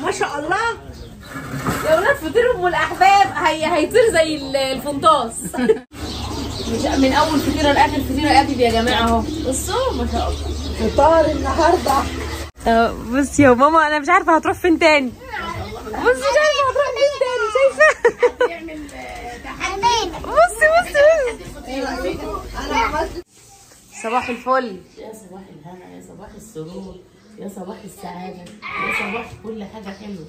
ما شاء الله يا ولاد. فطير ام الاحباب هيطير زي الفنطاس. من اول فطيره لاخر فطيره قبل يا جماعة اهو. بصوا ما شاء الله فطار النهارده. بصي يا ماما انا مش عارفه هتروح فين تاني. بصي مش عارفه هتروح فين تاني، شايفه؟ بصي بصي بصي. صباح الفل يا صباح الهنا، يا صباح السرور، يا صباح السعادة، يا صباح كل حاجة حلوة.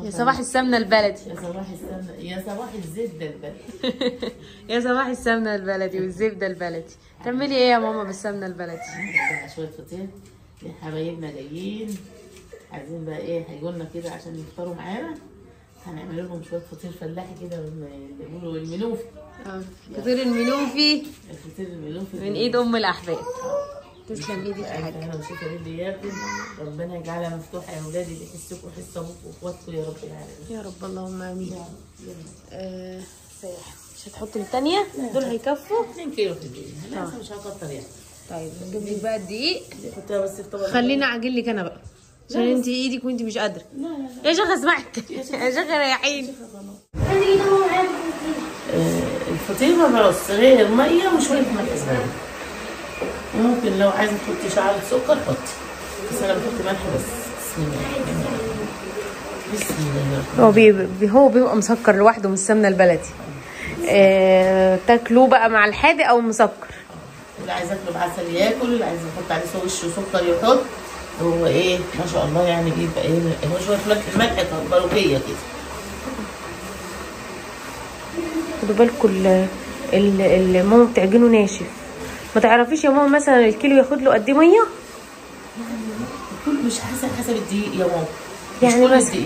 يا صباح السمنة البلدي، يا صباح السمنة، يا صباح الزبدة البلدي. يا صباح السمنة البلدي والزبده البلدي. تعملي ايه يا ماما بالسمنه البلدي؟ شوية فطير لحبايبنا جايين، عايزين بقى ايه، هيجوا لنا كده عشان يفطروا معانا. هنعمل لهم شوية فطير فلاحي كده بيقولوا المنوفي. فطير المنوفي، الفطير المنوفي من ايد ام الاحباب. تسلم ايدك يا حاجة. انا وشيكا اللي ياكل، ربنا يجعلها مفتوحة يا ولادي، اللي يحسكم وحس ابوكم واخواتكم يا رب العالمين. يا رب اللهم امين. سايح. مش هتحطي الثانية؟ دول هيكفوا 2 كيلو في الدقيق. لا مش هكتر يعني. طيب نجيب لك بقى الدقيق. حطيها بس في طبق. خلينا اعجن لك انا بقى عشان انت ايدك وانت مش قادرة. لا لا يا شيخه اسمعك يا شيخه ريحيني. الفطير ما بعص غير مية وشوية ملح صغير. ممكن لو عايزه تحطي شعره سكر حطي، بس انا بحط ملح بس. بسم الله بسم الله. هو بيبقى مسكر لوحده من السمنة البلدي. تاكلوه بقى مع الحادق او مسكر. اللي عايز ياكله بعسل ياكل، اللي عايز يحط عليه وش سكر يحط. هو ايه ما شاء الله يعني بيبقى ايه، هو شوية ملح باروكيه كده. خدوا بالكم ماما بتعجنه ناشف. ما تعرفيش يا ماما مثلا الكيلو ياخد له قد ايه مية؟ يعني مش حسب الدقيق يا ماما. يعني مثلا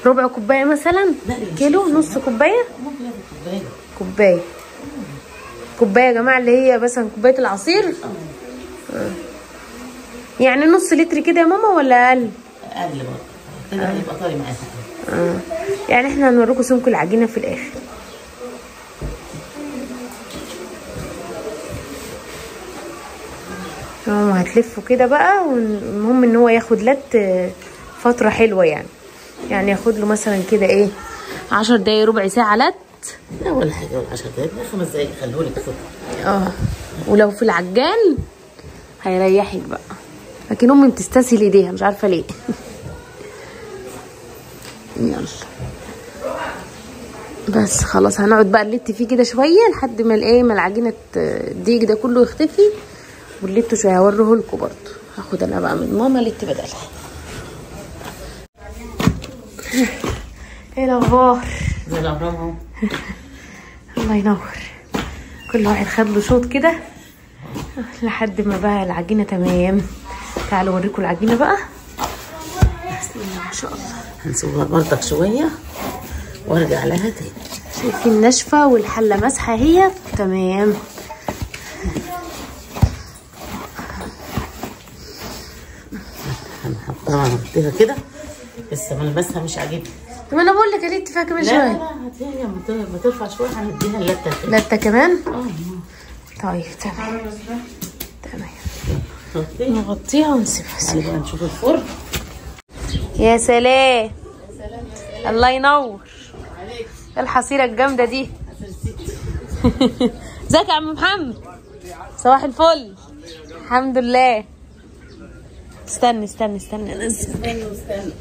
ربع كوباية مثلا كيلو، نص كوباية، ممكن ياخد كوباية. كوباية كوباية يا جماعة اللي هي مثلا كوباية العصير. يعني نص لتر كده يا ماما ولا اقل؟ اقل برضه كده هيبقى طري معاها. يعني احنا هنوريكم سمك العجينة في الاخر. ماما هتلفه كده بقى، والمهم ان هو ياخد لت فترة حلوة يعني، يعني ياخد له مثلا كده ايه 10 دقايق ربع ساعة لت. لا ولا حاجة، ولا 10 دقايق، 5 دقايق خليهولك سخن. ولو في العجان هيريحك بقى، لكن امي بتستسهل ايديها مش عارفه ليه. يلا بس خلاص هنقعد بقى نلت فيه كده شوية لحد ما الايه ما العجينة الدقيق ده كله يختفي، ونلته شوية. هوريه لكم برضه. هاخد انا بقى من ماما لت بدلها. ايه الاخبار؟ زي الاهرام اهو. الله ينور. كل واحد خد له شوط كده لحد ما بقى العجينة تمام. تعالوا اوريكم العجينة بقى. بسم الله ما شاء الله. هنسيبها برضك شوية وارجع لها تاني. شايفين ناشفة والحله ماسحه هي تمام. هنحطها نحطها كده لسه ملمسها مش عاجبني. طب انا بقول لك يا ريت فيها كمان شوية. لا لا هاتيها لما ترفع شوية هنديها اللته. لته كمان؟ طيب تمام تمام. نغطيها ونسيبها. تعالي بقى نشوف الفرن. يا سلام الله ينور. الحصيرة الجامدة دي. ازيك يا عم محمد؟ صباح الفل. الحمد لله. استنى استنى استنى استنى استنى.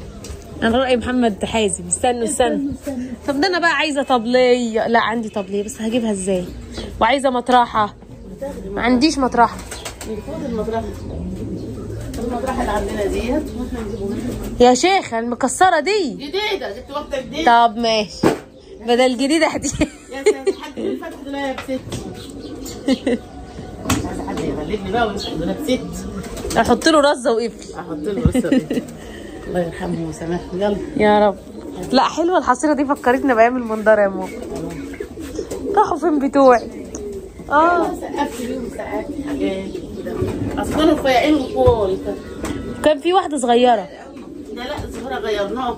انا رأي محمد حازم. استنوا استنوا. طب ده انا بقى عايزه طبليه. لا عندي طبليه بس هجيبها ازاي؟ وعايزه مطرحه. ما عنديش مطرحه. خد المطرحه، المطرحه اللي عندنا ديت واحنا نجيبوها. يا شيخه المكسره دي جديدة، جبت واحدة جديدة. طب ماشي بدل جديدة هدي. يا سيدي حد من فتح دولاب ست. مش عايزه حد يغلبني بقى ويفتح دولاب ست. احط له رزه وقفل. احط له رزه وقفل. الله يرحمه ويسامحه. يلا يا رب. لا حلوة الحصيرة دي، فكرتنا بايام المنظره يا ماما. راحوا فين بتوعي؟ سقفت بيهم ساعات حاجات كده، اصل رفيعين وطوال. كان في واحدة صغيرة. لا لا الصغيرة غيرناها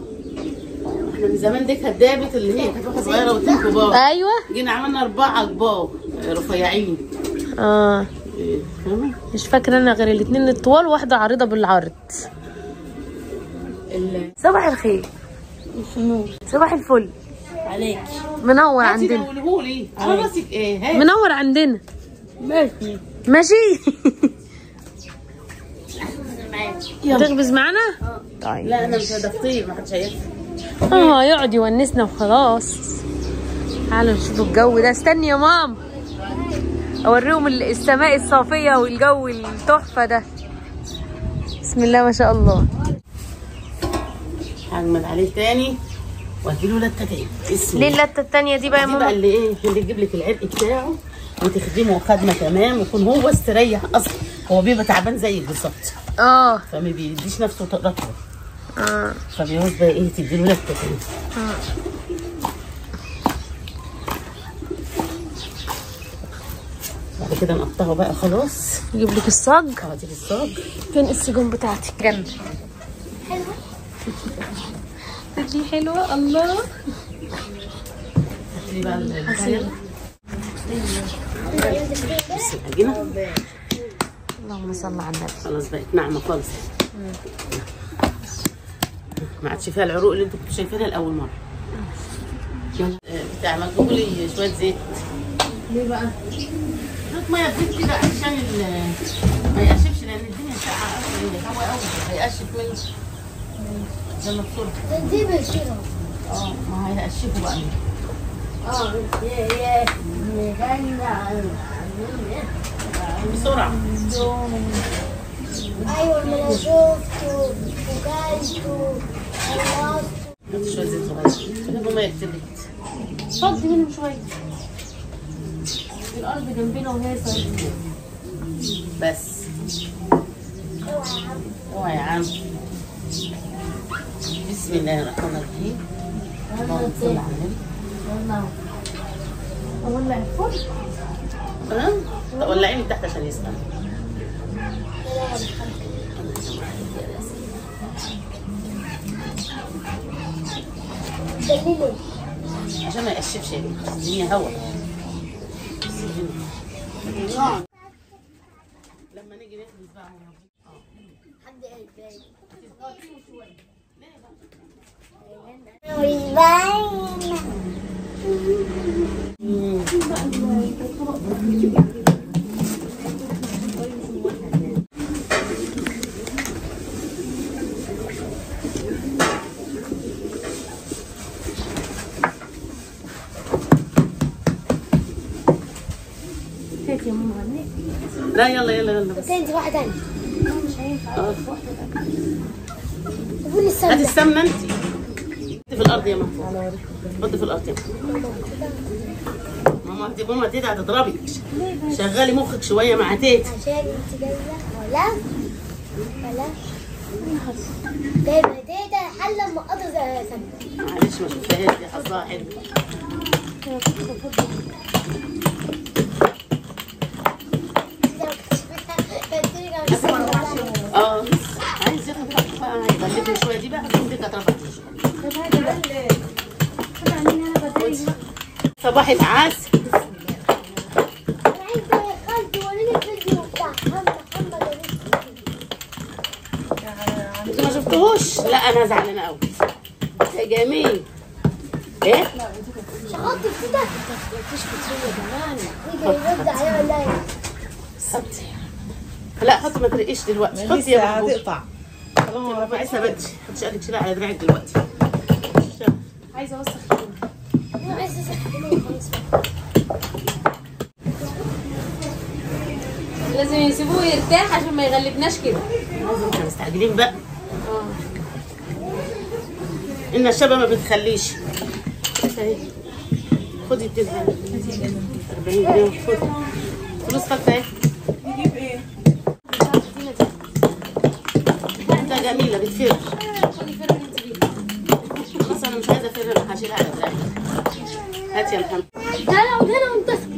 احنا من زمان. دي كانت دابت اللي هي كانت واحدة صغيرة واثنين كبار. ايوه جينا عملنا 4 كبار رفيعين. مش فاكره انا غير الاثنين الطوال وواحدة عريضة بالعرض. صباح الخير. صباح الفل عليك. منور عندنا. راسك ايه؟ منور عندنا. ماشي ماشي. تخبز معانا؟ طيب. لا انا مش هدفطير، ما حدش هيفهم. يقعد يونسنا وخلاص. تعالوا نشوفوا الجو ده. استني يا ماما اوريهم السماء الصافية والجو التحفة ده. بسم الله ما شاء الله. هجمد عليه تاني واديله لته تاني. ليه اللته التانية دي بقى يا ماما؟ دي بقى اللي ايه، اللي تجيب لك العرق بتاعه وتخدمه خدمة تمام، ويكون هو استريح اصلا. هو بيبقى تعبان زيك بالظبط. فما بيديش نفسه رطبه. فبيعوز بقى ايه، تديله لته تاني. بعد كده نقطعه بقى خلاص. نجيب لك الصاج. دي الصاج. فين السجون بتاعتك؟ جنب. حلوة. دي حلوة. الله. هاتي بقى الحصيرة. بصي العجينة. اللهم صل على النبي. خلاص بقت ناعمة خالص. ما عادش فيها العروق اللي انتوا كنتوا شايفينها لاول مرة. يلا بتاع ما تجيبوا لي شوية زيت. ليه بقى؟ شوية مية بزيت كده عشان ما يقشفش، لان الدنيا ساقعه قوي، الهوا قوي هيقشف منه. يلا بسرعة. دي بشيلها. ما هيقشفوا بقى. بسرعة. ايوه ما انا شفته وكلته وخلصته. حط شوية زيت صغير، جيبوا مية كتير. فضي منهم شوية. الارض جنبنا وهي صغيرة. بس. اوعى يا عم. بسم الله الرحمن الرحيم. اللهم صل على النبي. اولع الفرن. ولعيه من تحت عشان يسخن. عشان ما يقشفش يا بنتي، الدنيا هوا. لما نيجي نخبز بقى حد قال لا يلا يلا يلا بس انت واحدة ثانية. مش هينفع واحدة ثانية. هاتي السمنة انت. حطي في الارض يا ماما. حطي في الارض يا ماما. ماما ماما تيتا هتضربك. شغلي مخك شوية مع تيتا. عشان انت جاية ولا ولا جايبه تيتا حله مقطه سمنه. معلش ما شفتهاش دي، حظها حلو. عايز ياخد بقى، هيغلبني شوية دي بقى، هتكون دي اترفعت شوية. طب هاتي بقى. صباح العسل. انا عايزه خالتي وريني الفيديو بتاع محمد. انتوا ما شفتوهوش؟ لا انا زعلانة قوي. يا جميل. ايه؟ مش هحط كده. مفيش فطرية كمان. يجي يرد عليا ولا ايه؟ حطي. لا حطي، ما ترقيش دلوقتي. حطي يا بابا. هتقطع. طالما ما لسه بدري، محدش قال لك شيلها على دراعك دلوقتي. عايزه اوسخ هدومي. انا عايزه اوسخ هدومي خلاص. لازم يسيبوه يرتاح عشان ما يغلبناش كده. لازم، احنا مستعجلين بقى. ان الشبه ما بتخليش. خدي التلفزيون 40 جنيه. خدي فلوس خالتي اهي. نجيب ايه؟ ده جميلة بتفر. خدي فر انت بيها. خلاص انا مش عايزه افر، انا هشيلها على دراعي. هاتي يا محمد. تعالى اقعد هنا وانت اسكت.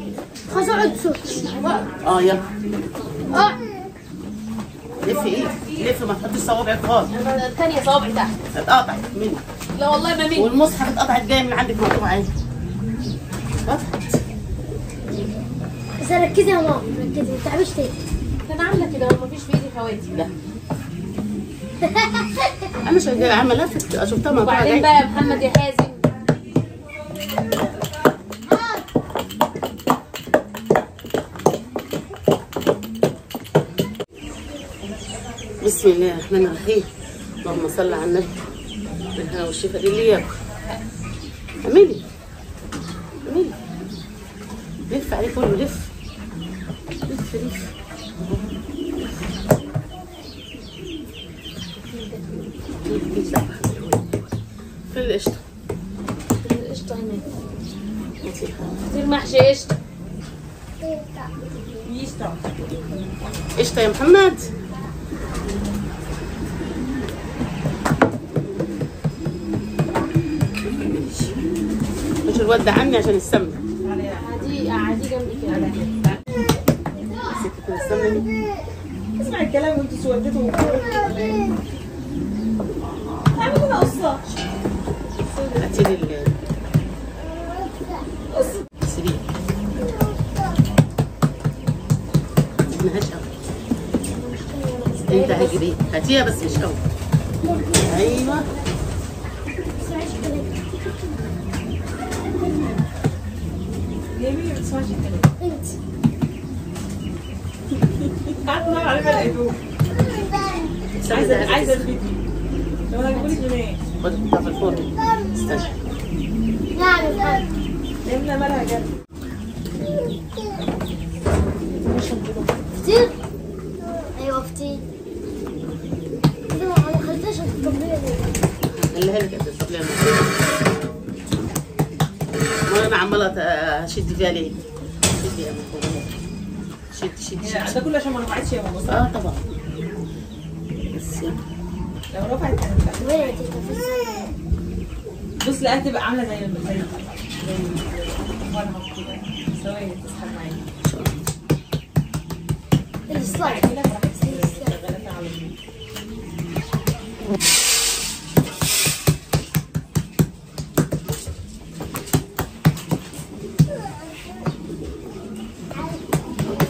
خلاص اقعد سكت. يلا. اقعد. لف ايدك، لف، ما تحطيش صوابعك خالص. الثانية صوابعي تحت. اتقطعت منك. لا والله ما مني. والمصحف اتقطعت جاية من عندك مقطوعة اهي. اتقطعت. بس ركزي يا ماما، ركزي ما تعمليش تاني. انا عامله كده وما فيش في ايدي خواتي. لا. انا شغالة عامله لفت شفتها مقطوعة. وبعدين بقى يا محمد يا حازم بسم الله الرحمن الرحيم، اللهم صل على النبي. بالهنا والشفا اللي ياكل. اعملي اعملي لف عليه كله، لف لف لف. فين القشطة؟ القشطة هناك. كتير محشي قشطة. قشطة قشطة يا محمد. مش الواد ده عني عشان السمنة. قعديه قعديه جنبي كده. نسيت السمنة دي. اسمع الكلام وانتوا سودتوا. اعملوا لنا قصة. هاتي لي سيبيه. ما هاش قوي. انت هتجيبيه، هاتيها بس مش قوي. ايوه. ليه مين ما بتسمعش الكلام؟ انت. قعدت ادور عليه ما لقيتوش. عايزه الفيديو. طب انا هجيبهولك منين؟ خد حطها في الفرن. استنى. نعم يا نملة مالها جد. فطير؟ ايوه فطير. ما خليتهاش الطبلية دي. خليها لك قد الطبلية. ما انا عماله اشد فيها ليه؟ شدي يا ماما. شد شد شد. ده كله عشان ما رفعتش يا ماما. اه طبعا. بس يلا. لو رفعت بص لا هتبقى عامله زي زي فرمه كده. ثواني تسحب معايا. ال slide. شغلتها على طول.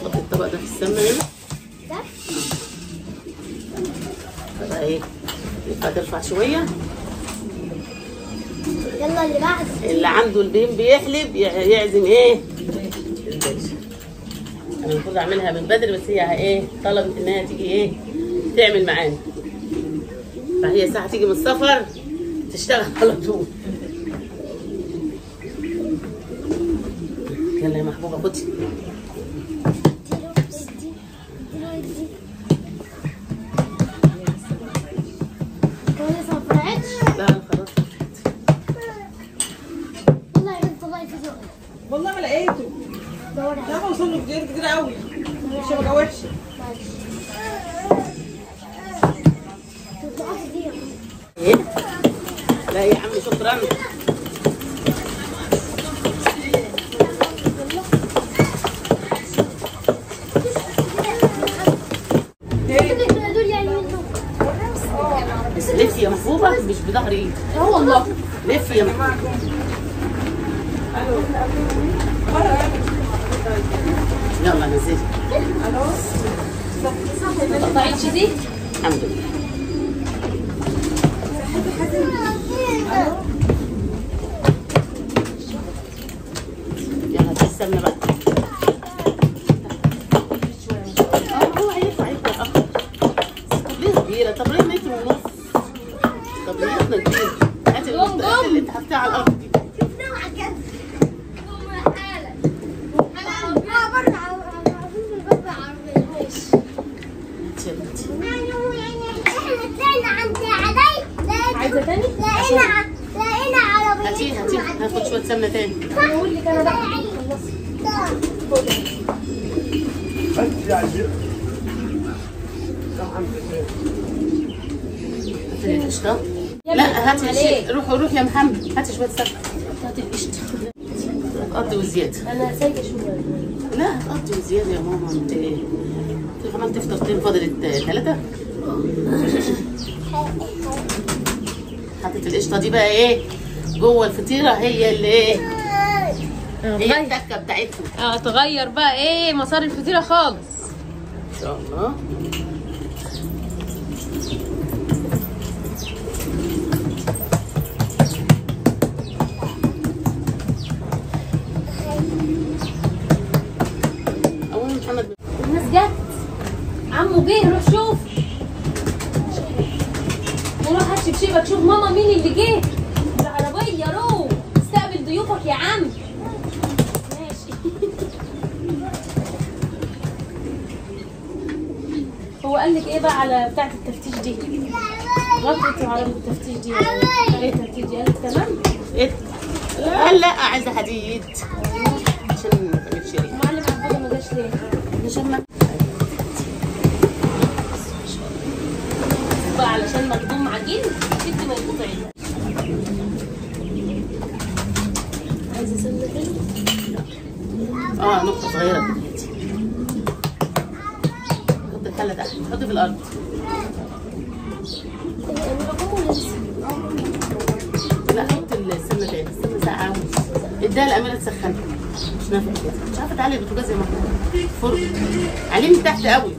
حط الطبق ده في السمنة هنا. ده؟ بقى ايه؟ يبقى ترفع شوية. يلا اللي بعد. اللي عنده البين بيحلب يعزم ايه؟ الباشا. انا المفروض اعملها من بدري بس هي ايه؟ طلبت انها تيجي ايه؟ تعمل معانا. فهي ساعة تيجي من السفر تشتغل على طول. يلا يا محبوبه خدي. لا خلاص. والله يا بنت الله يفزقك. والله ما لقيته. مش عارفه اوصل له، كتير كتير قوي. مش هبقى وحشة. ايه؟ لا يا عم شكرا. لف يا محبوبه مش بظهر ايدي. اه والله لف يا محبوبه. يلا نزلي. ما قطعتش دي؟ الحمد لله. يلا هاتي السمنة بقى. هو هيرفع يرفع اكتر. طب ليه كبيرة؟ طب ليه متر ونص؟ طب ليه كبيرة؟ هاتي اللي انت حطيتها على الارض دي. عايزه تاني؟ لقينا عربية. هاتي هاتي هاخد شوية سمنه تاني. اقول لك انا بقى خلصي. هاتي القشطه. لا هاتي شيء. روح روح يا محمد هاتي شوية سمنه. هاتي القشطه. هتقضي وزيادة. انا سايبه شوية. لا هتقضي وزيادة يا ماما. انت عملت فطرتين فاضلت 3. حطيت القشطه دي بقى ايه جوه الفطيره، هي اللي ايه هي التكه بتاعتنا. تغير بقى ايه مسار الفطيره خالص ان شاء الله. شبشبك، شوف ماما مين اللي جه بالعربية. روح استقبل ضيوفك يا عم. ماشي. هو قال لك ايه بقى على بتاعه التفتيش دي؟ غلطت عربية التفتيش دي، طريقه التفتيش دي. قال لك تمام؟ ايه؟ قال لا عايزه حديد عشان ما تعملش ريحه. المعلم عبود ما جاش ليه؟ عشان ما بقى علشان مخدوم عجين شد ما يقطعش. عايزه سنة تاني؟ نقطة صغيرة كده. حطي الحلة تحت، حطي في الارض. لا حطي السمنة تاني، السمنة ساقعه. اديها لاميره تسخنها. مش نافع كده، مش عارفه تعلي البوتاجاز يا محمود. فرن عليه من تحت قوي.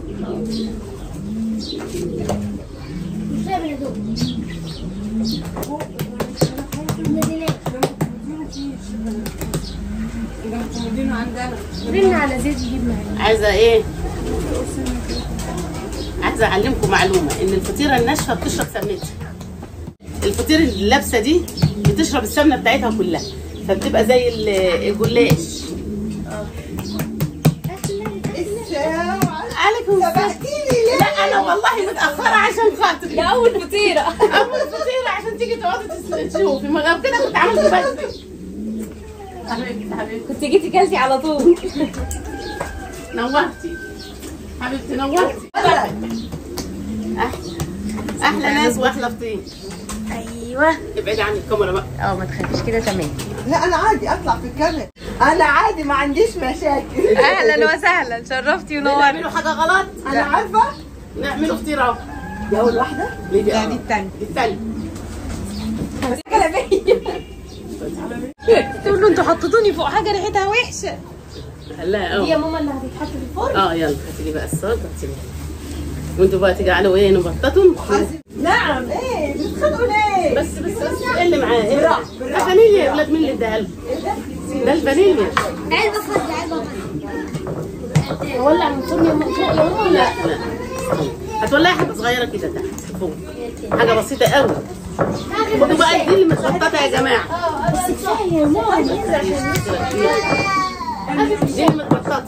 رن على زيد يجيب معانا. عايزه ايه؟ عايزه اعلمكم معلومة ان الفطيره الناشفه بتشرب سمنتها. الفطيره اللي لابسه دي بتشرب السمنة بتاعتها كلها، فبتبقى زي الجلاش. عليكم سبقتيني ليه؟ لا انا والله متاخرة عشان خاطري. ده اول فطيره. اول فطيره عشان تيجي تقعدي تشوفي، ما غير كده كنت عملت بدري. حبيبتي حبيبتي كنت جيتي كلتي على طول. نورتي حبيبتي، نورتي. احلى ناس واحلى فطير. ايوه ابعدي عن الكاميرا بقى. ما تخافيش كده تمام. لا انا عادي اطلع في الكاميرا، انا عادي ما عنديش مشاكل. اهلا وسهلا، شرفتي ونورتي. نعملوا حاجة غلط؟ انا عارفه. نعملوا فطير اهو. دي اول واحدة؟ لا دي الثانية. دي الثانية. تقول له انتوا حطيتوني فوق حاجة ريحتها وحشة. لا دي يا ماما اللي هتتحط في الفرن. يلا هاتي لي بقى الصاج، هاتي لي. وانتوا بقى تجعلوا ايه نبططهم. نعم. ايه بتتخانقوا ليه؟ بس بس بس ايه اللي معاه؟ ايه ده فانيليا يا ولاد، مين اللي اداها لكم؟ ده الفانيليا. علبة فاضية، علبة فاضية. ولع من الفرن يا ماما؟ لا لا هتولعي حاجة صغيرة كده تحت فوق، حاجة بسيطة قوي. خدوا بقى دي اللي متخططه يا جماعة. بس كفاية يا ماما. دي اللي متبططه.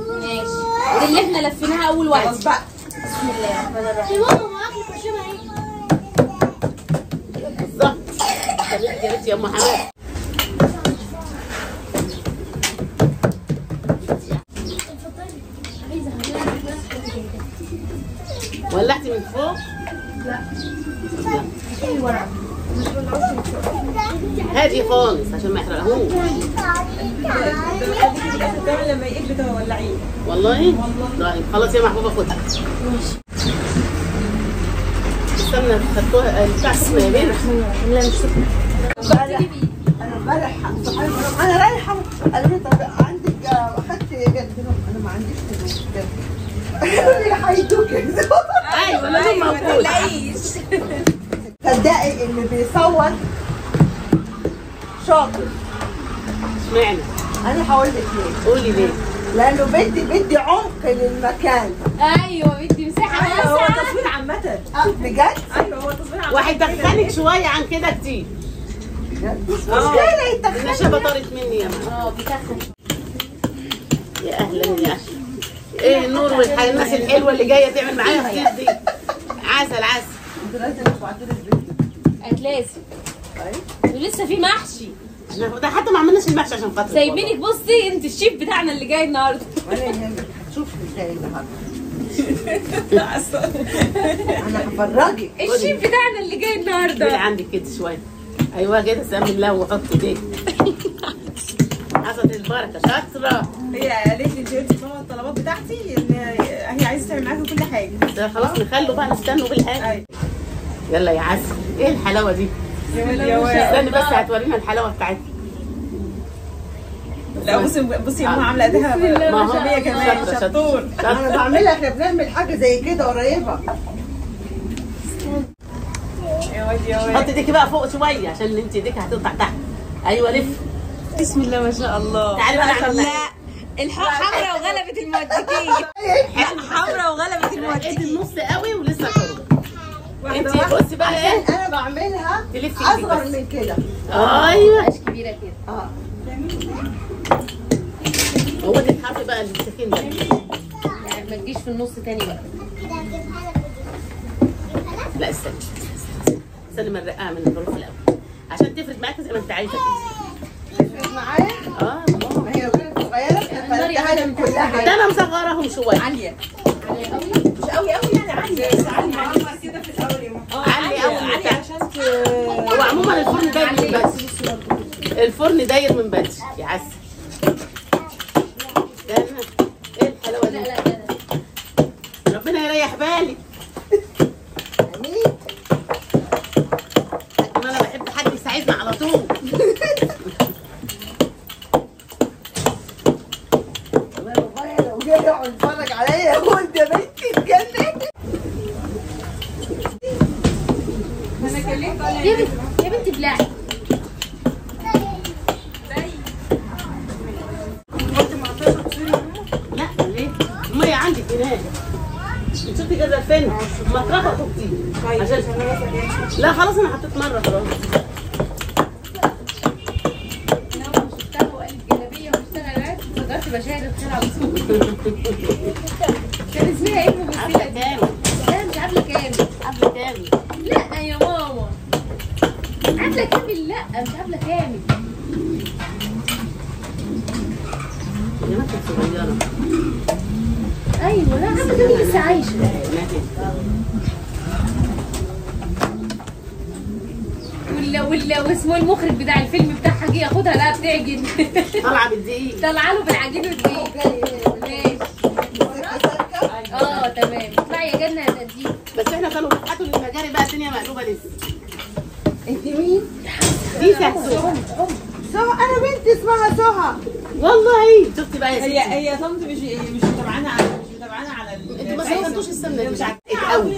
ماشي، دي اللي احنا لفيناها اول واحدة. خلاص بقى. بسم الله الرحمن الرحيم. يا ماما معاكي برشامه اهي. بالظبط. يا ريت يا ام حماد. ولعتي من فوق؟ لا. هادي خالص عشان ما يحرقهوش. لما يقل تولعيه. والله؟ طيب خلاص يا محبوبه خدها. ماشي. السمنة خدتوها بتاع سخنة يا بنت. لا مش سخنة. انا امبارح انا رايحة قالوا لي طب عندك اخدت قلت لهم انا ما عنديش فلوس. قالوا لي هيدوك. ايوه لازم موجود. صدقي اللي بيصور شاطر. اشمعنى؟ انا هقول لك ليه. قولي ليه؟ لانه بدي عمق للمكان. ايوه بدي مساحة واسعة. هو تصوير عامة. بجد؟ ايوه هو تصوير عامة. وهيتخنك شوية عن كده كتير. بجد؟ مش مشكلة يتخنك. النشابه طارت مني يا ماما. بتخن. يا اهلا يا اهلا. ايه النور والناس الحلوة اللي جاية تعمل معايا فطير دي. عسل عسل. انت لازم تبعتي لي الفيديو. لازم. طيب ولسه في محشي. ده حتى ما عملناش المحشي عشان خاطرك. سايبينك. بصي انت الشيف بتاعنا اللي جاي النهارده. ولا يهمك، هتشوفي ازاي النهارده. انا هفرجك. الشيف بتاعنا اللي جاي النهارده. اللي عندك كده شوية. ايوه كده سمي الله وحط ايديك. حصلت البركة. شاطرة. هي قالت لي انت قلتي ماما الطلبات بتاعتي ان هي عايزه تعمل معاكم كل حاجة. ده خلاص نخلوا بقى نستنوا بالحاجة. ايوه يلا يا عسل. ايه الحلاوة دي؟ استني بس هتورينا الحلاوة بتاعتها. لا بصي بصي يا ماما عامله ايديها ما هي كمان شطور. انا بعملها، احنا بنعمل حاجة زي كده قريبه. يا واد يا واد حطي ايديكي بقى فوق شوية عشان انت ايديك هتقطع تحت. ايوه لف. بسم الله ما شاء الله. تعالي بقى نعمل. لا الحق حمرا وغلبت الموديكيه. حمرا وغلبت الموديكيه. النص قوي ولسه حلو. انت بصي بقى ايه، انا بعملها اصغر من كده. ايوه مش كبيرة كده. هو ده الحرف بقى السخين ده، يعني ما تجيش في النص تاني بقى. لا استني استني ما نرقعها من الحروف الاول عشان تفرد معاك زي ما انت عايزه كده. تفرد معايا؟ ما هي لو كانت صغيرة كانت فردتها لك كلها. ده انا مصغراهم شوية. عالية مش قوي قوي يعني، عالية بس عالية كده في الاول يا ماما. عالية قوي عالية عشان هو عموما الفرن داير من بدري، الفرن داير من بدري يا عسل. استنى ايه الحلاوة دي؟ لا لا لا ربنا يريح بالك. امين. انا بحب حد يساعدني على طول. والله لو جه يقعد يتفرج عليا يقول ده بنتي اتجننت. انا كلمت يا بنتي بلعي. لا ليه؟ المية عندك هناك. انت شفتي كده فين؟ مطرحه حطيه. عشان لا خلاص انا حطيت مرة خلاص. انا اول ما شفتها وقالت جلابية واشتغلت فضلت بشاهد الخير على طول. كان اسمها ايه الممثلة دي؟ لا مش عبله كامل. عبله كامل. لا يا ماما عبله كامل. لا مش عبله كامل. يا ما كانت صغيرة. ايوه لا عبله كامل لسه عايشه. ولا واسمه المخرج بتاع الفيلم بتاعها جه ياخدها لقاها بتعجن. طالعه بالدقيق. طالعه له بالعجين والدقيق. ماشي تمام. اطلعي يا جنة هتديك. بس احنا كانوا بيبحثوا للمجاري بقى، الدنيا مقلوبة لسه. انت مين؟ دي سهسوه. سهى، انا بنتي اسمها سهى. والله شفتي بقى يا ستي. هي طنط مش متابعانا على انتوا ما سخنتوش السمنة دي مش عارفه قوي.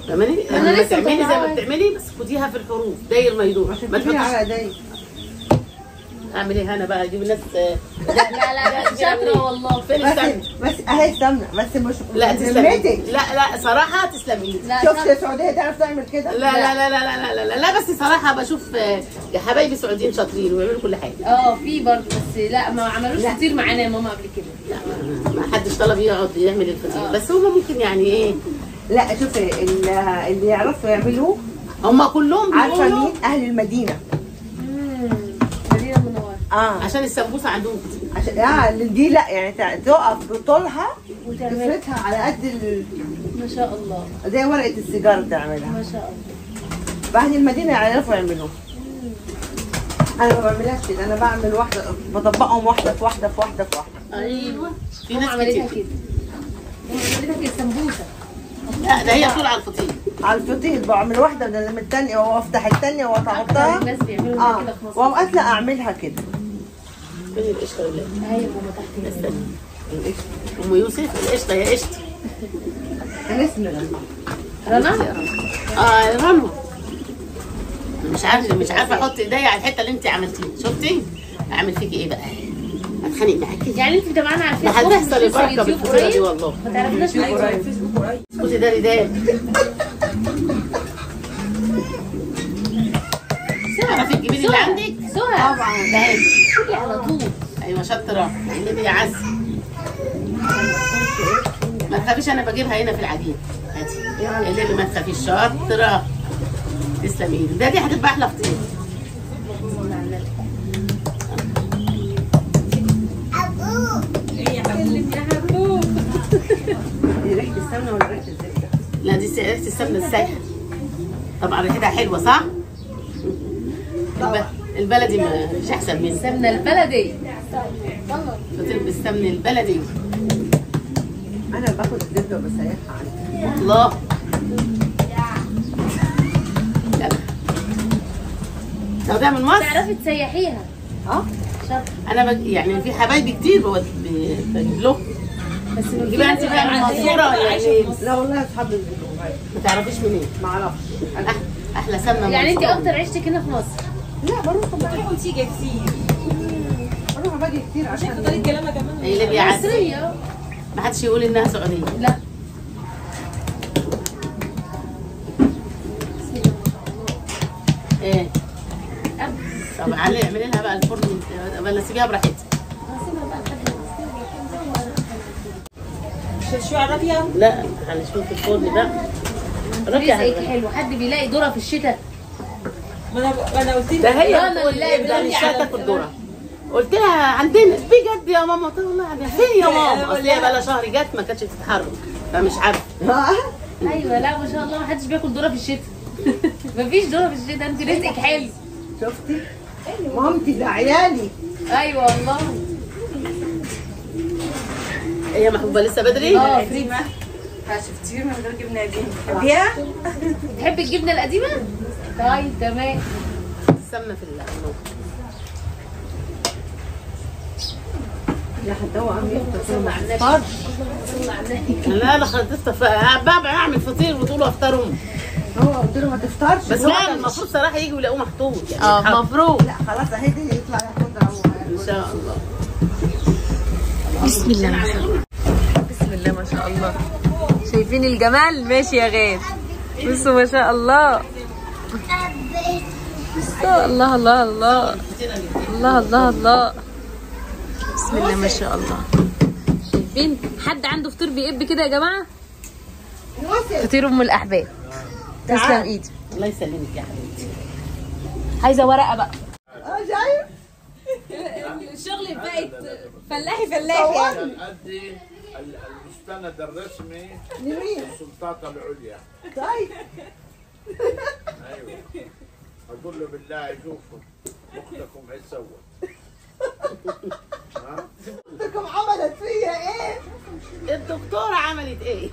فاهماني؟ لما تعملي زي ما بتعملي بس خديها في الحروف داير ما يدور، ما تحطيش على ايديا. اعمل ايه انا بقى؟ اجيب الناس. لا لا لا شاطرة والله. فين السمنة؟ بس اهي السمنة بس مش لا تسلمي. لا لا صراحة تسلمي. شفت يا سعودية تعرف تعمل كده؟ لا لا لا لا لا لا لا لا بس صراحة بشوف يا حبايبي سعوديين شاطرين وبيعملوا كل حاجة. في برضه بس لا ما عملوش فطير معانا يا ماما قبل كده. لا ما حدش طلب يقعد يعمل الفطير، بس هما ممكن يعني ايه. لا شوفي اللي يعرفوا يعملوه هما كلهم بيقولوا. عارفه مين؟ اهل المدينة. المدينة المنورة. عشان السمبوسه عندهم كتير. عشان دي لا يعني تقف بطولها وتفردها على قد ما شاء الله زي ورقة السيجارة تعملها. ما شاء الله. فاهل المدينة يعرفوا يعملوها. انا ما بعملهاش كده، انا بعمل واحدة بطبقهم واحدة في واحدة في واحدة في واحدة. ايوه في ناس عملتها كده. عملتها كده سمبوسة. لا ده هي طول على الفطير. على الفطير بعمل واحدة من الثانية وافتح الثانية واحطها. الناس بيعملوا كده في مصر. واوقات لا اعملها كده. فين القشطه ولا ايه؟ ايوه ماما تحت. استني القشطه. ام يوسف القشطه يا قشطه. انا اسمي رنا. رنا؟ رنا. مش عارفه احط ايديا على الحتة اللي انت عملتيها، شفتي؟ اعمل فيكي ايه بقى؟ هتخانق معاكي يعني. انت متابعانا على الفيسبوك؟ هتحصل البركة بالفطيره دي والله. ما تعرفناش على الفيسبوك قريب. اسكتي ده رداء. تعرفي الجميل اللي عندك؟ سهى طبعا. خدي على طول. ايوه شاطرة. اعملي يا عسل. ما تخافيش انا بجيبها هنا في العجين. هاتي اقلبي ما تخافيش. شاطرة تسلمي ايدك. ده دي هتبقى احلى فطير. دي ريحه السمنة ولا ريحه الزبدة؟ لا دي ريحه السمنة السايحه. طبعا ريحتها حلوة صح؟ البلدي مش احسن منه. السمنة البلدي. فطير بالسمن البلدي. انا باخد الزبدة وبسيحها عندي. الله. تاخديها من مصر؟ تعرفي تسيحيها. انا يعني في حبايبي كتير بجيب لهم. بس يبقى انت بقى من المنصورة ولا ايه؟ لا والله اصحابي بيجيبوا. ما تعرفيش منين؟ ما اعرفش. احلى سمنه. يعني انت اكتر عيشتك هنا في مصر؟ لا بروح بتروح وتيجي كتير. بروح باجي كتير عشان طريقه كلامها كمان. هي اللي مصرية. ما حدش يقول انها سعودية. لا ايه طب علي اعملي لها بقى الفرن ولا سيبيها براحتها؟ هسيبها بقى لحد ما تستوي براحتها. شو عرفيها؟ لا هنشوف في الفرن بقى. رزقك حلو، حد بيلاقي ذره في الشتاء؟ ما انا قلت ده هي بتقول مش هتاكل ذره. قلت لها عندنا بجد يا ماما؟ قلت لها والله عندنا. فين يا ماما؟ اصل هي بقى لها شهر جت ما كانتش بتتحرك فمش عارفه. ايوه لا ما شاء الله ما حدش بياكل ذره في الشتاء. مفيش ذره في الشتاء، انت رزقك حلو. شفتي؟ مامتي ده عيالي. ايوه والله. ايه يا محبوبه لسه بدري؟ اه فريدة. شفتيه من غير جبنه قديمة. تحبيها؟ بتحبي الجبنة القديمة؟ طيب تمام. السمنة في النار. يا حتى هو عم يفطر ما افطرش. لا لا خلاص لسه بقى اعمل فطير وتقولوا افطرهم. هو قلت له ما تفطرش. بس لا المفروض صراحة يجوا يلاقوه محطوط يعني. المفروض. لا خلاص اهي دي يطلع ياخدها هو ان شاء الله. بسم الله ما شاء الله. بسم الله ما شاء الله. شايفين الجمال؟ ماشي يا غاد. بصوا ما شاء الله. بصوا الله الله الله الله الله الله. بسم الله ما شاء الله. شايفين حد عنده فطير بيقب كده يا جماعة؟ فطير ام الاحباب. تسلم ايدي. الله يسلمك يا حبيبتي. عايزه ورقة بقى. شايف؟ الشغل بقت فلاحي فلاحي. ادي المستند الرسمي للسلطات العليا. طيب. ايوه اقول له بالله شوفوا اختكم ايش سوت. اختكم عملت فيا ايه؟ الدكتورة عملت ايه؟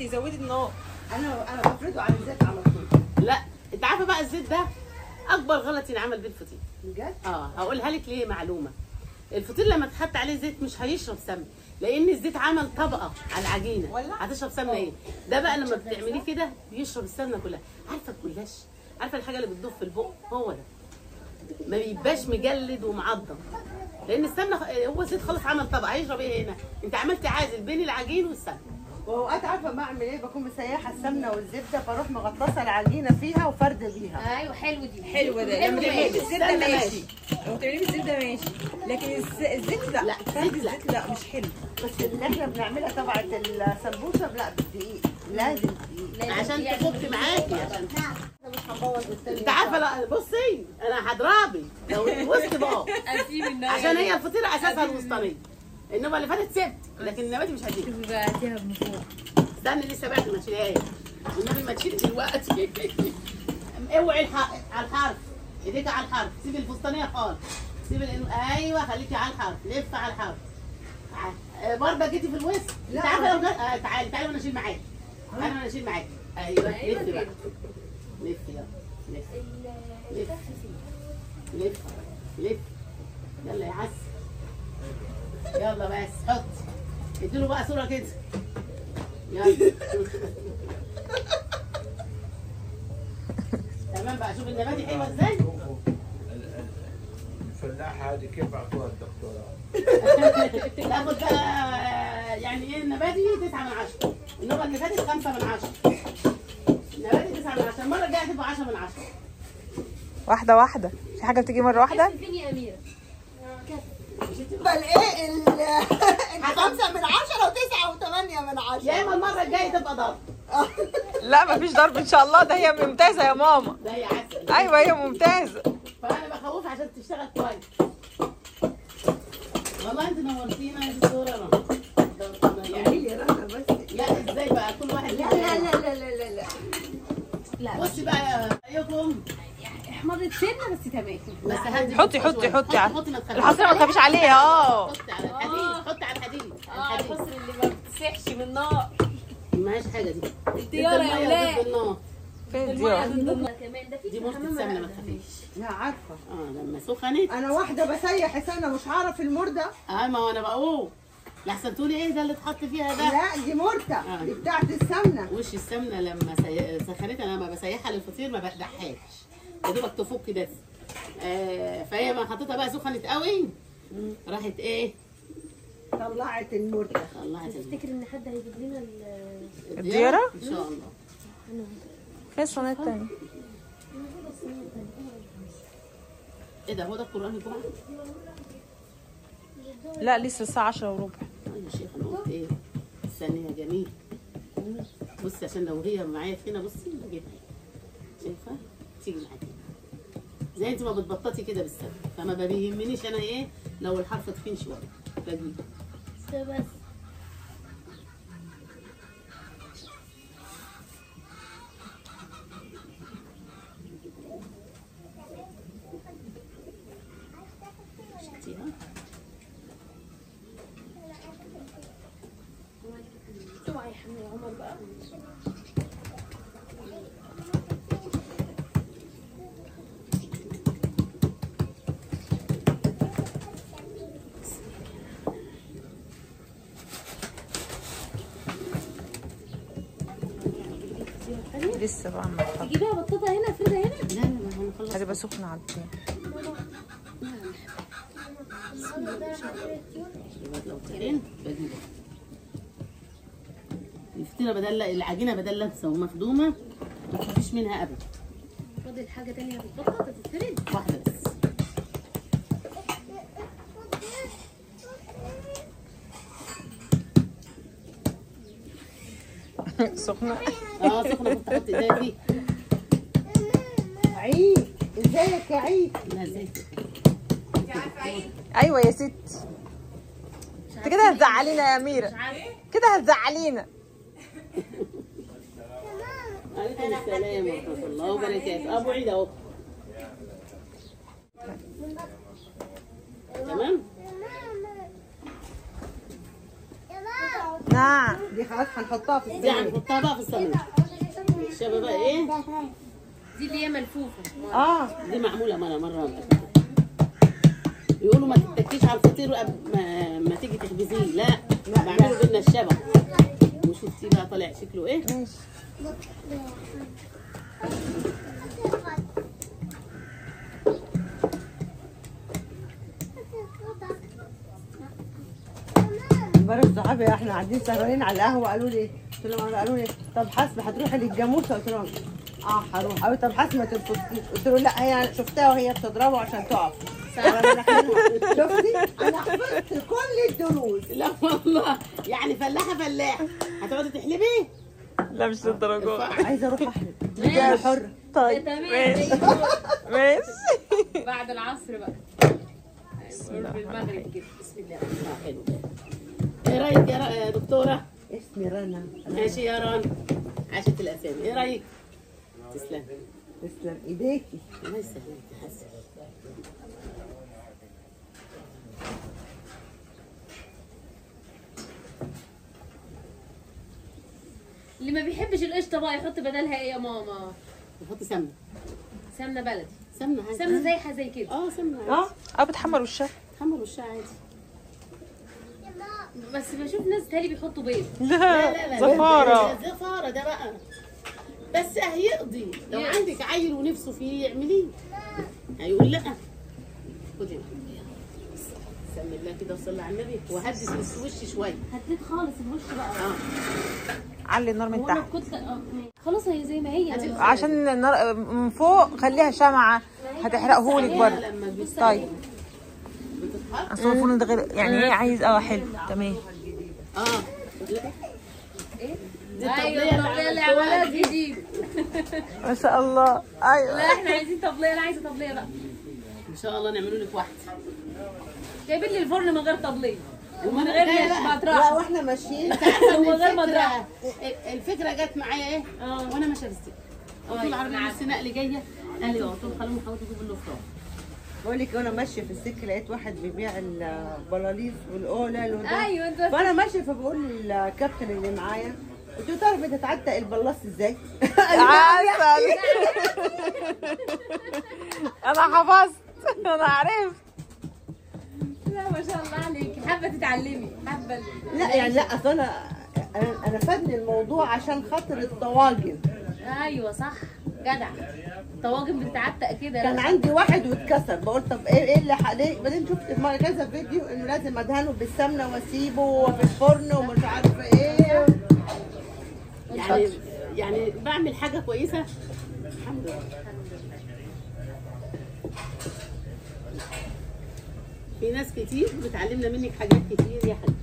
زودي النار. انا بفرده على الزيت على طول. لا انت عارفه بقى الزيت ده اكبر غلط ينعمل بيه الفطير. بجد؟ هقولها لك ليه معلومة. الفطير لما تحط عليه زيت مش هيشرب سمنه، لان الزيت عمل طبقه على العجينة. هتشرب سمنه ايه؟ ده بقى لما بتعمليه كده بيشرب السمنة كلها. عارفه الجلاش؟ عارفه الحاجة اللي بتدوب في البق؟ هو ده. ما بيبقاش مجلد ومعضم، لان السمنة هو الزيت خلاص عمل طبقه، هيشرب ايه هنا؟ انت عملتي عازل بين العجين والسمنه. واوقات عارفه بعمل ايه؟ بكون مسيحه السمنة والزبده فاروح مغطسه العجينة فيها وفرده بيها. ايوه حلو دي. حلوة ده. لما تعمليه بالزبده ماشي. لو تعمليه بالزبده ماشي، لكن الزيت لا. فرد الزيت لا مش حلو. بس اللي احنا بنعملها تبعت السمبوسه لا بالدقيق، لازم دقيق عشان تفك معاكي. عشان انت عارفه. لا بصي انا هضربي لو الوسط بقى عشان هي الفطيره اساسها الوسطانيه. النوبة اللي فاتت سبت، لكن النباتي مش هتيجي. شوفي بقى هاتيها من فوق. استني لسه بعد ما تشيلهاش. والنبي ما تشيلي دلوقتي. اوعي على الحرف، ايديك على الحرف، سيبي الفستانيه خالص. سيبي ايوه خليكي على الحرف، لف على الحرف. برضه جيتي في الوسط. انت عارفه لو تعالي تعالي وانا اشيل معاكي. تعالي وانا اشيل معاكي. ايوه لفي بقى. لفي يلا. لف لف لف لف. يلا يا عسل. يلا بس حط. اديله بقى صورة كده. يلا. تمام بقى. شوف النباتي حلوة ازاي؟ الفلاحة هذه كيف اعطوها الدكتوراه؟ لا خد بقى يعني ايه النباتي 9 من 10، النوبة اللي فاتت 5 من 10. النباتي 9 من 10، المرة الجاية هتبقى 10 من 10. واحدة واحدة، في حاجة بتيجي مرة واحدة؟ فين يا أميرة؟ بل ايه ال 5 من 10 و9 و8 من 10. يا اما المرة الجاية تبقى ضرب. لا مفيش ضرب ان شاء الله، ده هي ممتازة يا ماما. ده هي عسل. ايوه هي ممتازة. فانا بخوفها عشان تشتغل كويس. والله انت نورتينا يا دكتورة رنا. يعني يا رنا بس. لا ازاي بقى كل واحد. لا لا لا لا لا لا لا. بصي بقى رايكم. احمرت سنة بس تمام. بس هدي. حطي حطي حطي الحصيرة ما تخافيش عليها. حطي على الحديد، حطي على الحديد. الحصيرة اللي ما بتسيحش من النار. ماهيش حاجة دي. الديارة يا ولاد. فين الديارة؟ دي مرة السمنة ما تخافيش. لا عارفه. لما سخنت انا واحدة بسيح سمنه مش عارف المرده. ما هو انا بقول لحسن تقولي ايه ده اللي اتحط فيها ده؟ لا دي مرته، دي بتاعت السمنة. وش السمنة لما سخنت انا لما بسيحها للفطير ما بقدحهاش، يا دوبك تفك بس. فهي ما حطيتها بقى سخنت قوي، راحت ايه؟ طلعت المرته. طلعت. تفتكر ان حد هيجيب لنا الديارة؟ ان شاء الله. فين الصينية التانية؟ ايه ده هو ده القرآن الجمعة؟ لا لسه الساعة 10:15. يا شيخ انا قلت ايه؟ استني يا جميل. بصي عشان لو هي معايا هنا بصي بجيبها. شايفة؟ تيجي معايا زي انت ما بتبططي كده بالسبب، فما بيهمنيش انا ايه لو الحرف تخين شوية بجيبه. بس شفتيها؟ اوعي يا حبيبي عمر بقى. لسه بقى ما تجيبيها بطاطا هنا افردها هنا؟ لا لا هنخلص، هتبقى سخنة على الطين. لو تخين بجيبها الفطيرة بدل العجينة بدل لابسة ومخدومة ما تخافيش منها أبدا. فاضل حاجة تانية هتتبطط هتتفرد؟ واحدة بس. سخنة؟ اه سخنة، كنت احط ايديا فيها. عيد ازيك يا عيد؟ لا ازيك؟ انت عارفة عيد؟ ايوه يا ست. انت كده هتزعلينا يا أميرة. كده هتزعلينا. عليكم السلام ورحمة الله وبركاته. أبو عيد أهو. تمام؟ نعم. دي خلاص هنحطها في الصينية. دي هنحطها بقى في الصينية. الشباب بقى إيه؟ دي اللي هي ملفوفة. دي معمولة مرة يقولوا ما تتكيش على الفطير قبل ما تيجي تخبزيه، لا بعمله بالنشابة. وشفتي بقى طالع شكله إيه؟ ماشي. امبارح صحابي احنا قاعدين سهرانين على القهوة قالوا لي، قلت لهم قالوا لي طب حسب هتروحي للجاموسه؟ قلت لهم اه هروح. قالوا طب حسب ما تنفضيش. قلت له لا هي شفتها وهي بتضربه عشان تقف. شفتي انا حفظت كل الدروس. لا والله يعني فلاحة فلاحة. هتقعدي تحلبي؟ لا مش للدرجة. عايزه اروح احلب. انا حره. طيب ماشي ماشي بعد العصر بقى، قرب المغرب كده. بسم الله. حلو. ايه رايك يا دكتورة؟ اسمي رنا. ماشي يا رنا، عاشت الاسامي. ايه رايك؟ تسلم. تسلم ايديكي. الله يسلمك يا حسن. اللي ما بيحبش القشطه بقى يحط بدلها ايه يا ماما؟ يحط سمنه. سمنه بلدي. سمنه عادي. سمنه زيحه زي كده. سمنه عادي. بتحمر وشها. بتحمر وشها عادي. بس بشوف ناس تاني بيحطوا بيض. لا لا زفاره. زفاره ده بقى بس هيقضي. لو عندك عيل ونفسه فيه اعمليه، هيقول لا. خدي سمي الله كده وصلي على النبي، وهدي الوش شوية. هديت خالص الوش بقى. علي النار من تحت. خلاص هي زي ما هي، عشان النار من فوق خليها شمعة هتحرقهولك برضه. طيب اصل الفرن ده غير يعني ايه، عايز حلو تمام. دي الطبلية اللي عملها جديد ما شاء الله. ايوه لا احنا عايزين طبليه. انا عايزه طبليه بقى ان شاء الله نعملوا لك واحدة. جايبين لي الفرن من غير طبليه ومن غير مطرحه. لا واحنا ماشيين ومن غير مطرحه. الفكرة جت معايا ايه وانا ماشية في السكة، قلت العربية نص نقل جاية، قال لي قلت لهم خلوهم حاولوا تجيبوا الافطار. بقول لك وانا ماشية في السكة لقيت واحد بيبيع البلاليط والقلل وده. ايوه فانا ماشية فبقول للكابتن اللي معايا، قلت له تعرف انت تعتق البلاص ازاي؟ عسل. انا حفظت، انا عرفت. لا ما شاء الله عليك، حابة تتعلمي، حابة. لا يعني لا اصل انا فادني الموضوع عشان خاطر الطواجن. ايوه صح، جدع. الطواجن بتتعتق كده. كان عندي واحد واتكسر، بقول طب ايه اللي ليه؟ بعدين شفت في كذا فيديو انه لازم ادهنه بالسمنه واسيبه في الفرن ومش عارفه ايه. يعني يعني بعمل حاجة كويسة الحمد لله. في ناس كتير بتعلمنا منك حاجات كتير يا حاج.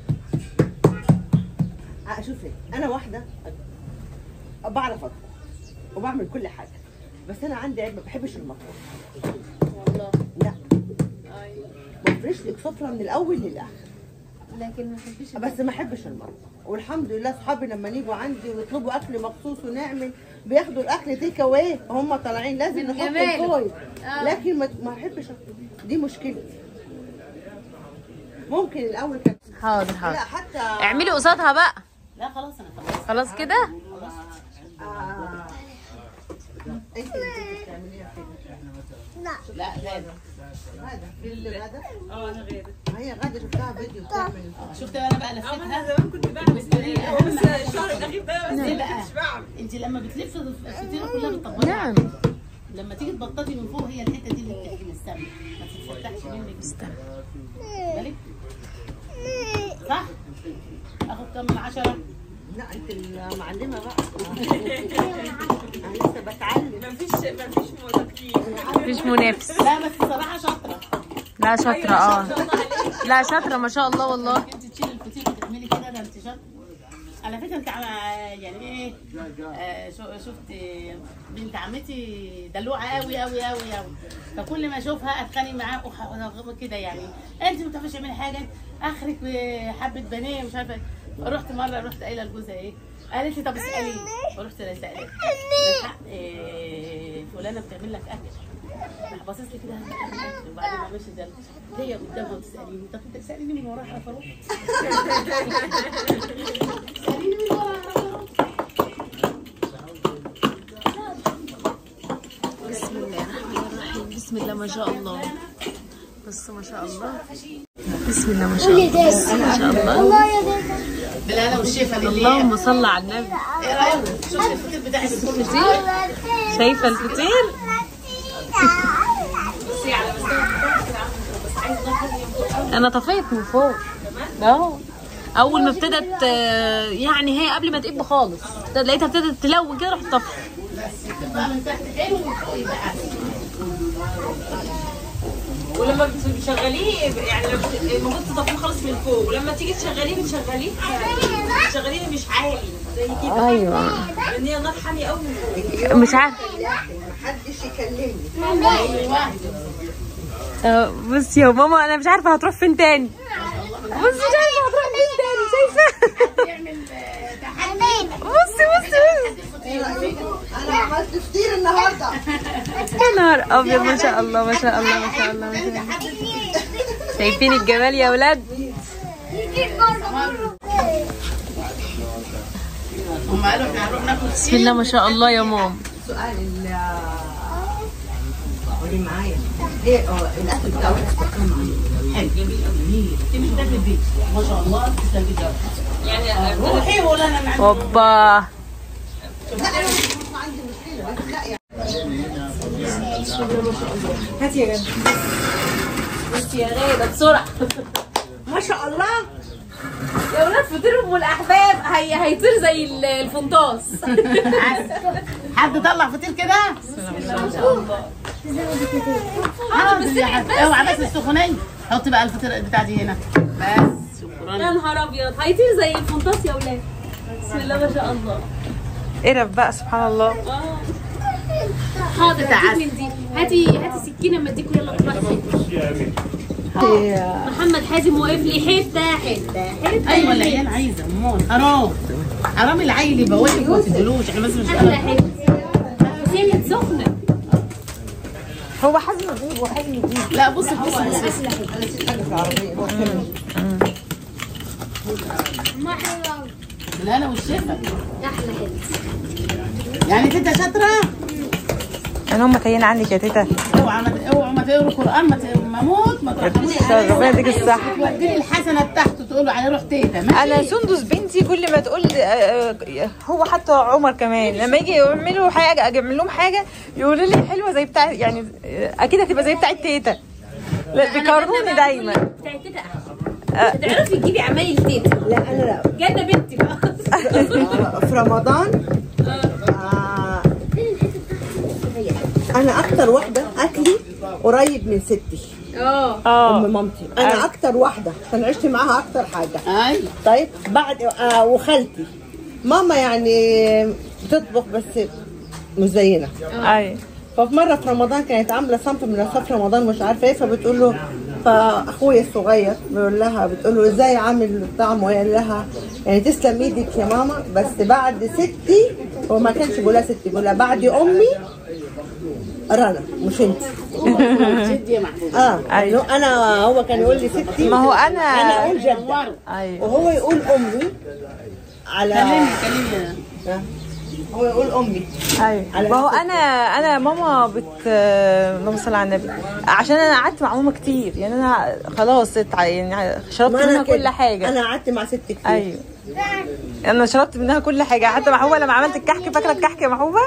شوفي انا واحدة بعرف اطبخ وبعمل كل حاجة، بس انا عندي عيب، ما بحبش المطبخ والله. لا ايوه، بفرش لك سفره من الاول للاخر، لكن ما بحبش، بس ما بحبش المطبخ. والحمد لله اصحابي لما يجوا عندي ويطلبوا اكل مخصوص ونعمل، بياخدوا الاكل take away، هم طالعين لازم نحط ال foil. لكن ما بحبش، دي مشكلتي. ممكن الاول كان حاضر حاضر. لا حتى اعملي قصادها بقى. لا خلاص انا خلاص خلاص كده. انت اللي بتعمليها كده. لا لا غاده. غاده غاده. انا غاده. هي غاده شفتها فيديو بتعمل. شفت انا بقى لفتها. انا زمان كنت بعمل، بس الشهر الاخير ده بس ما كنتش بعمل. انت لما بتلفي الفطيره كلها بتطبقيها. نعم. لما تيجي تبططي من فوق هي الحتة دي اللي بتحجم السمنة، ما تتفتحش منك. استنى بالك صح؟ اخد كام من 10؟ لا انت المعلمة بقى. انا لسه بتعلم. مفيش تقييم، مفيش منافس. لا بس الصراحة شاطرة. لا شاطرة. اه لا شاطرة ما شاء الله والله. انت تشيلي الفطير وتعملي كده، ده انت شاطرة على فكرة. انت يعني ايه، شفت بنت عمتي دلوعه قوي قوي قوي قوي، فكل ما اشوفها اتخانق معاها كده، يعني انت ما بتعرفيش تعملي حاجة، اخرك حبه بانيه مش عارفه. رحت مرة رحت قايله لجوزها ايه، قالت لي طب اسالي، فرحت سالتها إيه فلانه بتعمل لك اكل، راح باصص لي كده وبعدين ما عملش ده هي قدامها وتساليني. طب انت تساليني من وراها يا فاروق؟ تساليني من وراها يا فاروق. بسم الله الرحمن الرحيم. بسم الله ما شاء الله. بس ما شاء الله. بسم الله ما شاء الله. بس ما شاء الله. بالهنا والشفا لله. اللهم صل على النبي. ايه رايك؟ شفت الفطير بتاعي بالفطير؟ شايفه الفطير؟ بصي على مستوى بس عايز ناخد. انا طفيت من فوق. اه اول ما ابتدت، يعني هي قبل ما تقب خالص لقيتها ابتدت تلون كده، رحت طفت. بس بقى من تحت حلو ومن فوق يبقى احسن. ولما بتشغليه يعني المفروض تطفيه خالص من فوق، ولما تيجي تشغليه بتشغليه مش عالي زي كده. ايوه، لان هي النار حامية قوي من فوق. مش عارفه، محدش يكلمني. بصي يا ماما انا مش عارفه هتروح فين تاني. بصي مش عارفه هتروح فين تاني، شايفه؟ بصي بصي بصي، انا عملت فطير النهارده. يا نهار ابيض، ما شاء الله ما شاء الله ما شاء الله ما شاء الله. شايفين الجمال يا ولاد؟ بسم الله ما شاء الله يا ماما. سؤال قولي معايا ايه الاكل بتاع حلو جميل جميل، ده في البيت ما شاء الله تسلم جدا يعني. روحي ولا انا معاك. اوبا، لا انا عندي مشكلة. لا يعني هاتي يا غاده. بصي يا غاده بسرعة. ما شاء الله يا ولاد، فطير ام الاحباب هيطير زي الفنطاس. حد طلع فطير كده؟ ما شاء الله. اوعى بس السخونيه، حطي بقى الفطير بتاع دي هنا بس. شكرا. يا نهار ابيض، هيطير زي الفنطاس يا ولاد. بسم الله ما شاء الله. قرف بقى سبحان الله. حاضر هاتي من دي، هاتي هاتي سكينة اما اديكوا. يلا كل واحد. محمد حازم واقف لي حتة حتة حتة. ايوه العيال عايزه امال، حرام حرام العيل يبقى واقف ما تديلوش. احنا بس مش احلى حتة، بس هي كانت سخنة. هو حازم نجيب وحازم نجيب. لا بصي بصي بصي، انا نسيت حاجة في العربية. ما حلوة قوي. بالهنا والشفا. احلى حتة يعني تيتا شاطرة. انا هم تايهين عنك يا تيتا. اوعى اوعى ما تقروا قران، ما موت ما ترحموش عليا. ربنا يديك الصحة. توديني الحسنة بتاعته تقولوا عليه روح تيتا. ماشي. انا سندس بنتي كل ما تقول، هو حتى عمر كمان لما يجي يعملوا حاجة اجيب لهم حاجة يقولوا لي حلوة زي بتاع، يعني اكيد هتبقى زي بتاعه تيتا. لا بيكرهوني دايما بتاعه تيتا احسن. تعرفي تجيبي عمايل تيتا. لا انا لا جنة بنتي بقى. في رمضان انا اكتر واحدة اكلي قريب من ستي. ام مامتي انا اكتر واحدة عشان عشت معاها اكتر حاجة. ايوه. طيب بعد وخالتي ماما يعني بتطبخ بس مزينة. ايوه. ففي مرة في رمضان كانت عامله صنف من اصناف رمضان مش عارفه ايه، فبتقول له، فاخويا الصغير بيقول لها، بتقول له ازاي عامل الطعم، وقال لها يعني تسلم ايدك يا ماما، بس بعد ستي، هو ما كانش بيقولها ستي، بيقولها بعد امي رنا مش انت. جدي يا محبوب. ايوه انا هو كان يقول لي ستي، ما هو انا اقول جده. ايوه. وهو يقول امي على كلمي هو يقول امي. ايوه. ما هو انا ماما اللهم صل على النبي، عشان انا قعدت مع ماما كتير يعني، انا خلاص يعني شربت منها كل حاجة. انا قعدت مع ستي كتير. ايوه انا شربت منها كل حاجة، حتى محبوبه لما عملت الكحك، فاكره الكحك يا محبوبه؟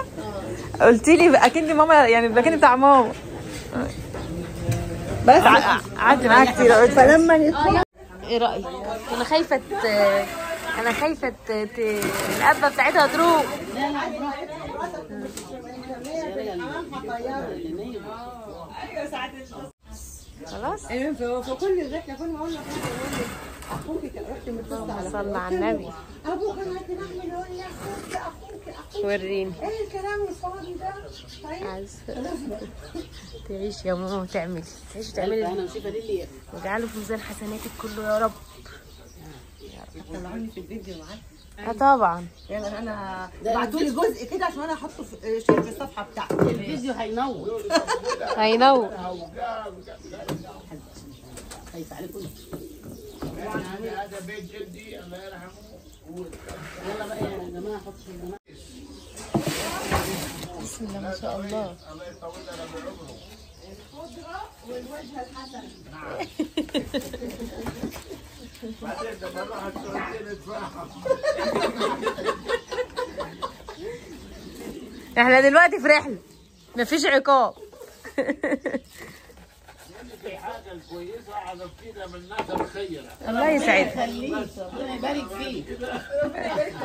قلت لي اكن ماما يعني اكن بتاع ماما. بس قعدت معاها كتير. فلما ندخل ايه رايك؟ انا خايفة انا خايفة القبة بتاعتها تروح. خلاص. ايوه في كل رحله كل ما اقول له اخوك رحت متصل على صلى على النبي. ابوك انا هتعمل يقول لي اخوك اخوك اخوك. وريني ايه الكلام الفاضي ده؟ تعيش يا ماما وتعملي، تعيش وتعملي. انا وشيفه ليلي واجعله في ميزان حسناتك كله يا رب. طلعوني في الفيديو معاك. طبعا. يلا انا ابعتوا لي جزء كده عشان انا احطه في share في الصفحة بتاعتي. الفيديو هينور. هينور. خايفة عليكم. هذا بيت جدي الله يرحمه. يلا بقى يا جماعة حطوا يا جماعة. بسم الله ما شاء الله. الله يطول لنا بعمره. القدرة والوجه الحسن. بعدين لما نروح السعودية نتفاهم. احنا دلوقتي في رحله مفيش عقاب. الحاجة الكويسة على كده من الناس الخيرة. الله يسعدك. ربنا يبارك فيك.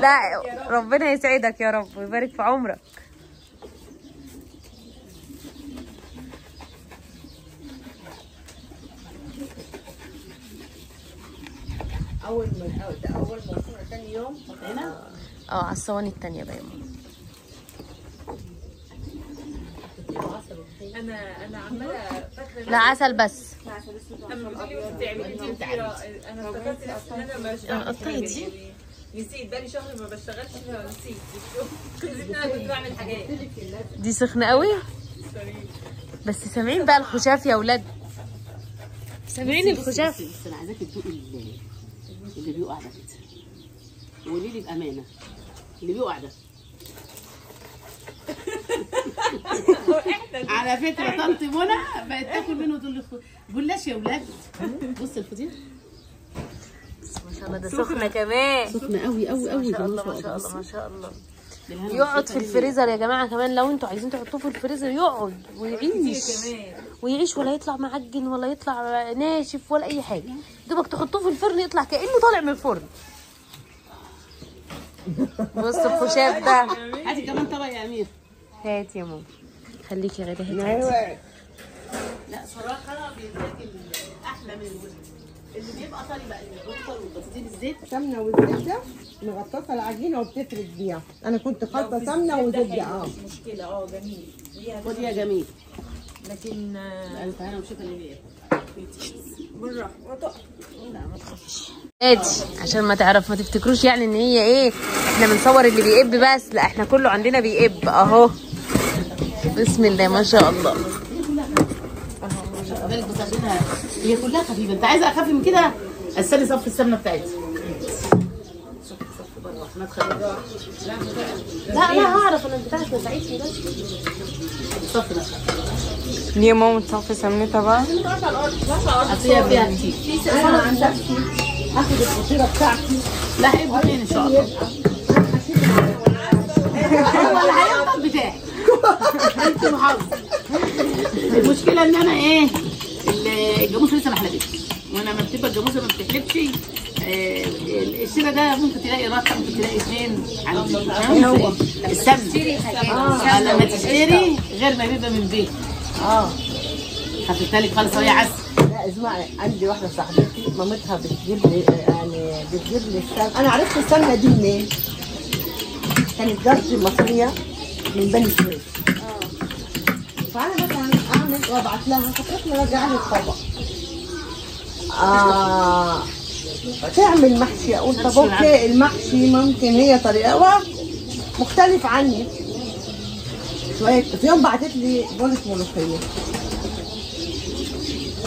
لا ربنا يسعدك يا رب ويبارك في عمرك. اول ما وصلنا ثاني يوم هنا على الصواني الثانية بقى يا ماما. انا عماله فاكره لا عسل بس. اما بتقولي بتعملي انت فطيره، انا افتكرت نفسي ان انا ما قطعتي. نسيت بقالي شهر ما بشتغلش فنسيت. نسيت ان انا كنت بعمل حاجات. دي سخنة قوي بس سامعين بقى الخشاف يا اولاد، سامعين الخشاف. بس انا عايزاكي تدوقي اللي بيقع ده كده، وقولي لي بامانه اللي بيقع ده. على فكرة طنط منى بقت تاكل منه وتقول لي جلاش يا ولاد. بص الفطير ما شاء الله ده سخنة كمان، سخنة قوي قوي قوي. ما شاء الله ما شاء الله ما شاء الله. يقعد في الفريزر يا جماعة كمان، لو انتوا عايزين تحطوه في الفريزر يقعد ويعيش ويعيش، ولا يطلع معجن ولا يطلع ناشف ولا اي حاجة. دوبك تحطوه في الفرن يطلع كانه طالع من الفرن. بص الخشاف ده. هاتي كمان طبق يا امير. هات يا ماما، خليكي يا غاده. هاتي. لا صراحة بيتاكل احلى من الوزن اللي بيبقى طري بقى، البطل والبطاطين الزيت. سمنه والزبده مغطسه العجينة وبتفرد بيها. انا كنت خالطه سمنه وزبده. مش مشكلة. جميل. خدي يا جميل. لكن الف هنا وشوف اللي بياكل بالراحة. لا ما تخافيش ادي، عشان ما تعرف ما تفتكروش يعني ان هي ايه احنا بنصور اللي بيقب بس، لا احنا كله عندنا بيقب اهو. بسم الله ما شاء الله. بالك بصبرها هي كلها خفيفة. انت عايزه اخف من كده؟ استني صف السمنة بتاعتها. صف بره ما تخليش. لا لا هعرف انا بتاعتي بتاعتي بس. صف ده ليه ماما تصفي سمنتها بقى؟ اصل هي فيها كتير. انا عن نفسي هاخد الفطيره بتاعتي. لا هيبقوا اتنين ان شاء الله. هو اللي هيفضل بتاعي. انت وحظ. المشكلة ان انا ايه، الجاموسة لسه ما حلبتش، وانا لما بتبقى الجاموسة ما بتحلبش الشراء ده ممكن تلاقي رقم، ممكن تلاقي 2 على السمنة. لما تشتري غير ما بيبقى من البيت. خففتها لك خالص وهي عسل. لا اسمعي، عندي واحدة صاحبتي مامتها بتجيب لي، يعني بتجيب لي السمنة. انا عرفت السمنة دي منين؟ كانت جارتي مصرية من بني سويف. فانا مثلا اعمل وابعت لها، فتروح مراجعه لي الطبق. تعمل محشي، اقول طب okay المحشي ممكن هي طريقه مختلف عني شوية. في يوم بعتت لي بولة ملوخية،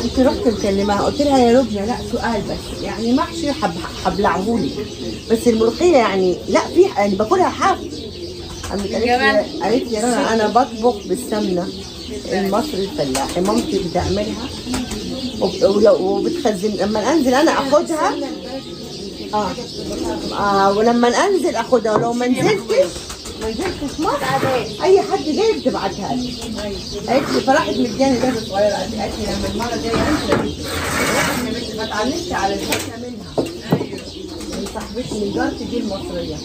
كنت رحت مكلمها قلت لها يا لبنى لا سؤال بس، يعني محشي حبلعهولي بس الملوخية يعني لا في يعني باكلها حاف. قالت لي رنا انا بطبخ بالسمنه المصري الفلاحي، مامتي بتعملها وبتخزن، لما انزل انا اخدها. ولما انزل اخدها، ولو ما نزلتش مصر اي حد جاي بتبعتها لي. قالت لي فراحت مدياني ده صغيرة، قالت لي لما المرة الجاية انزل اجيب. ما اتعلمتش على الفكرة منها. ايوه، من صاحبتي من جارتي دي المصرية.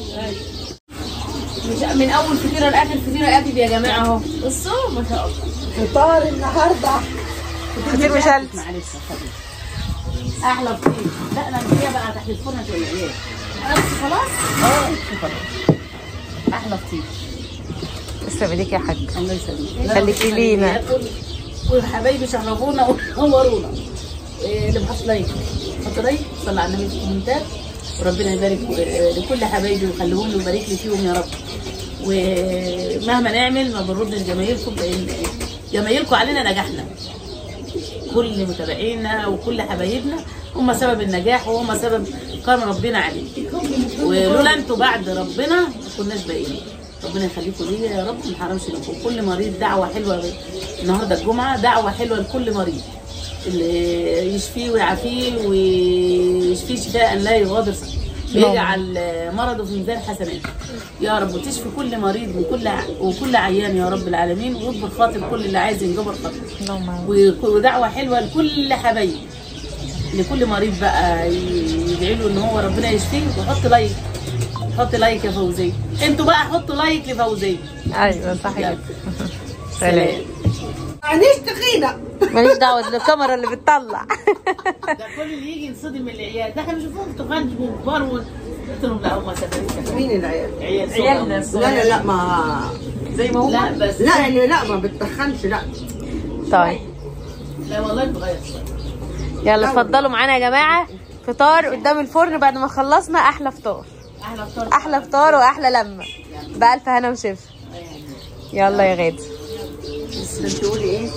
مش من اول فطيره لاخر فطيره قبل يا جماعة اهو. بصوا ما شاء الله فطار النهارده فطير مشلت. معلش احلى فطير. لا انا فيها بقى تحت الفرن عشان العيال. بس خلاص. خلاص احلى فطير. تسلم ايديك يا حاج. الله يسلمك، خليكي لينا. وحبايبي شرفونا ونورونا. اللي ما حطش like حط like، صلي على النبي في الكومنتات، وربنا يبارك لكل حبايبي ويخليهم لي ويبارك لي فيهم يا رب. ومهما نعمل ما بنردش جمايلكم، لان جمايلكم علينا نجاحنا. كل متابعينا وكل حبايبنا هم سبب النجاح وهم سبب كرم ربنا علينا، ولولا انتوا بعد ربنا ما كناش باقيين. ربنا يخليكم ليا يا رب، ما نحرمش منكم. كل مريض دعوه حلوة النهارده الجمعة، دعوه حلوة لكل مريض اللي يشفيه ويعافيه ويشفيه شفاء لا يغادر سقما، ويجعل مرضه في ميزان حسناته يا رب، وتشفي كل مريض وكل عيان يا رب العالمين، ويجبر خاطر كل اللي عايز ينجبر خاطره. ودعوة حلوة لكل حبايب، لكل مريض بقى يدعي له ان هو ربنا يشفيه. وحط like، حط like يا فوزيه، انتوا بقى حطوا like لفوزيه. ايوه صح كده. سلام. معنيش تخينة، ماليش دعوه الكاميرا اللي بتطلع. ده كل اللي يجي ينصدم من العيال، ده احنا بنشوفهم تخان وكبار، قلت لهم لا هم سافرين. مين العيال؟ عيالنا. لا لا لا ما زي ما هو، لا بس لا يعني لا ما بتخنش لا. طيب لا والله اتغير شوية. يلا اتفضلوا معانا يا جماعة، فطار قدام الفرن بعد ما خلصنا. احلى فطار، احلى فطار، احلى فطار واحلى لمه بألف هنا وشفا. يلا يا غادي. تقولي ايه؟